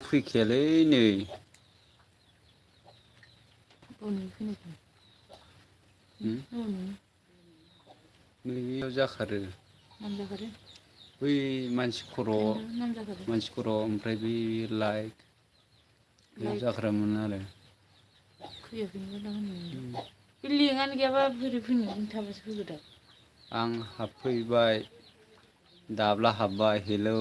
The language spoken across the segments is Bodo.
फैखायालै नै नैयाव जाखारो बै मानसि खर' ओमफ्राय बै लाइट बेयाव जाग्रामोन आरो बे लिंकआनो गैयाबा बोरै फैनो नों थाबासो फैगौ दा आं हाबफैबाय दाब्ला हाबबाय हेलौ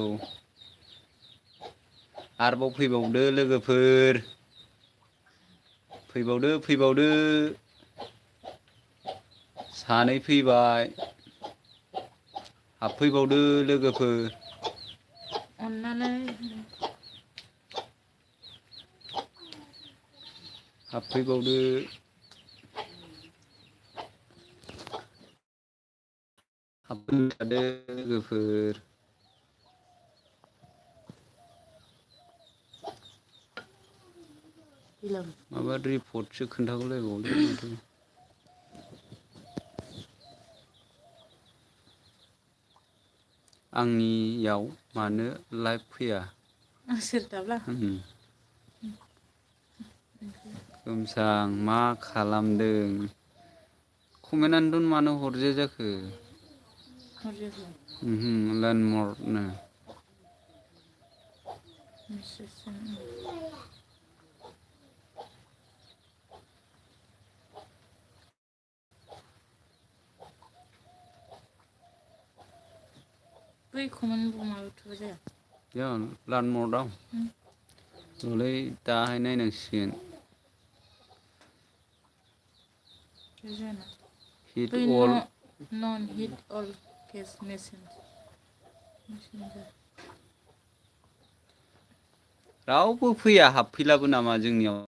आरोबाव फैबावदो लोगोफोर फैबावदो सानै फैबाय हाबफैबावदो लोगोफोर अननानै हाबफैबावदो हाबफैबाय थादो लोगोफोर माबा रिपर्टसो खोन्थागुलायबावदों माथो आंनियाव मानो लाइभ फैया सोर दाब्ला खोमसां मा खालामदों कमेन्टआनोथ' मानो हरजाया जाखो लेन्डमार्कनो बै कमेन्ट माबा थुबा जाया लेन्डमार्कआव र'लै दाहाय नायनांसिगोन हिट अल नन हिट अल केस मेसेन्जार रावबो फैया हाबफैलाबो नामा जोंनियाव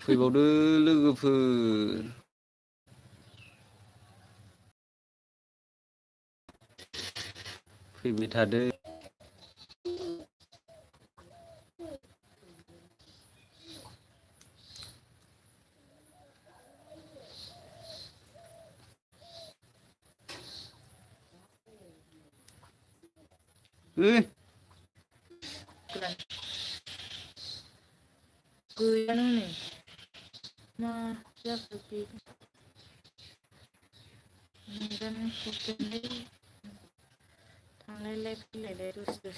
फैबावदो लोगोफोर फैबाय थादो गैयानो नै मा जाखो बे नेटानो प्रब्लेमलै थांलायलाय फैलायलाय दसे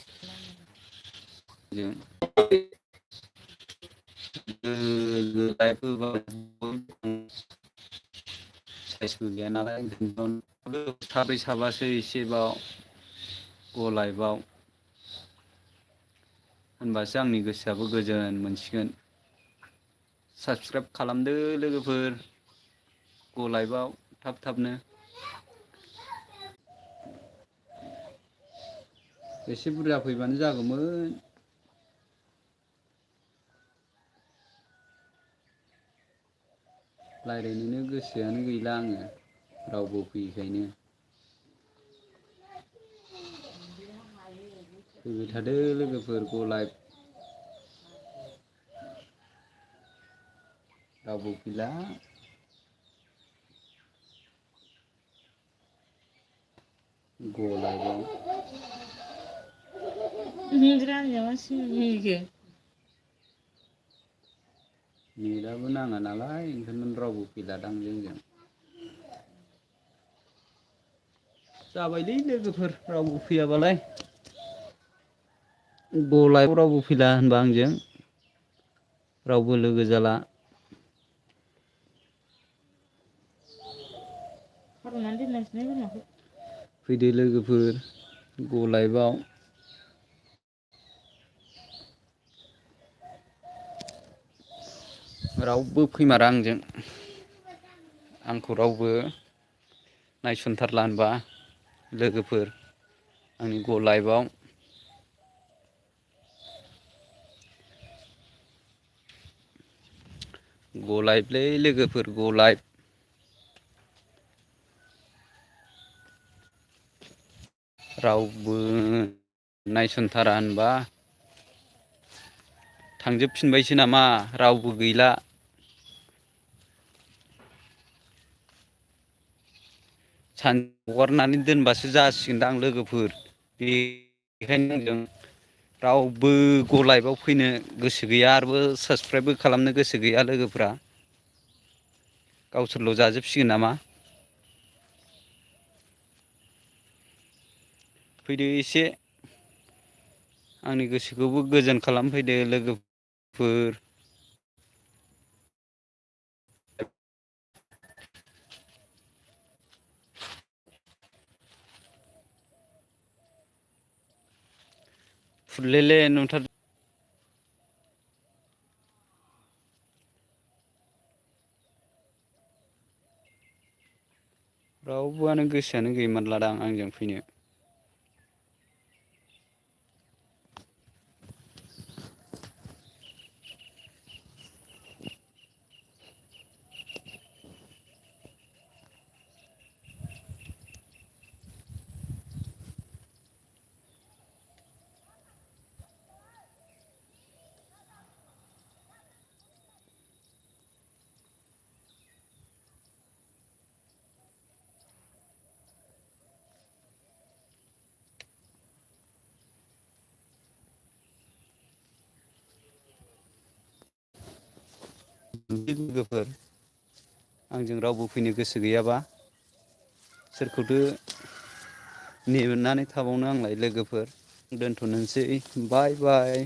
साइसबो गैया नालाय साब्रै साबासो एसेबाव गलायबाव होनबासो आंनि गोसोआबो गोजोन मोनसिगोन साबसक्राइब खालामदो लोगोफोर गलाइबाव थाब थाबनो एसे बुरजा फैबानो जागौमोन रायज्लायनोनो गोसोआनो गैला आङो रावबो फैयैखायनो फैबाय थादो लोगोफोर गलाइभ रावबो फैला गलाइभआव नेटाबो नाङा नालाय ओंखायनो रावबो फैलादां जोंजों जाबायलै लोगोफोर रावबो फैयाबालाय गलाइभआव रावबो फैला होनबा आंजों रावबो लोगो जाला फैदो लोगोफोर गलाइभआव रावबो फैमारा आंखौ रावबो नायसनथारला होनबा लोगोफोर आंनि गलाइभआव गलाइभलै लोगोफोर गलाइभ रावबो नायसनथारा होनबा थांजोबफिनबायसो नामा रावबो गैला। हगारनानै दोनबासो जासिगोनदां लोगोफोर बेखायनो आंजों रावबो लाइभआव फैनो गोसो गैया आरोबो साबसक्राइबबो खालामनो गोसो गैया लोगोफ्रा गावसोरल' जाजोबसिगोन नामा। फैदो एसे आंनि गोसोखौबो गोजोन खालामफैदो लोगोफोर। फुरलेले नुथार रावबोआनो गोसोआनो गैमारलादां आंजों फैनो। लोगोफोर आंजों रावबो फैनो गोसो गैयाबा सोरखौथो नेनानै थाबावनो आंलाय लोगोफोर। दोनथ'नोसै बाय बाय।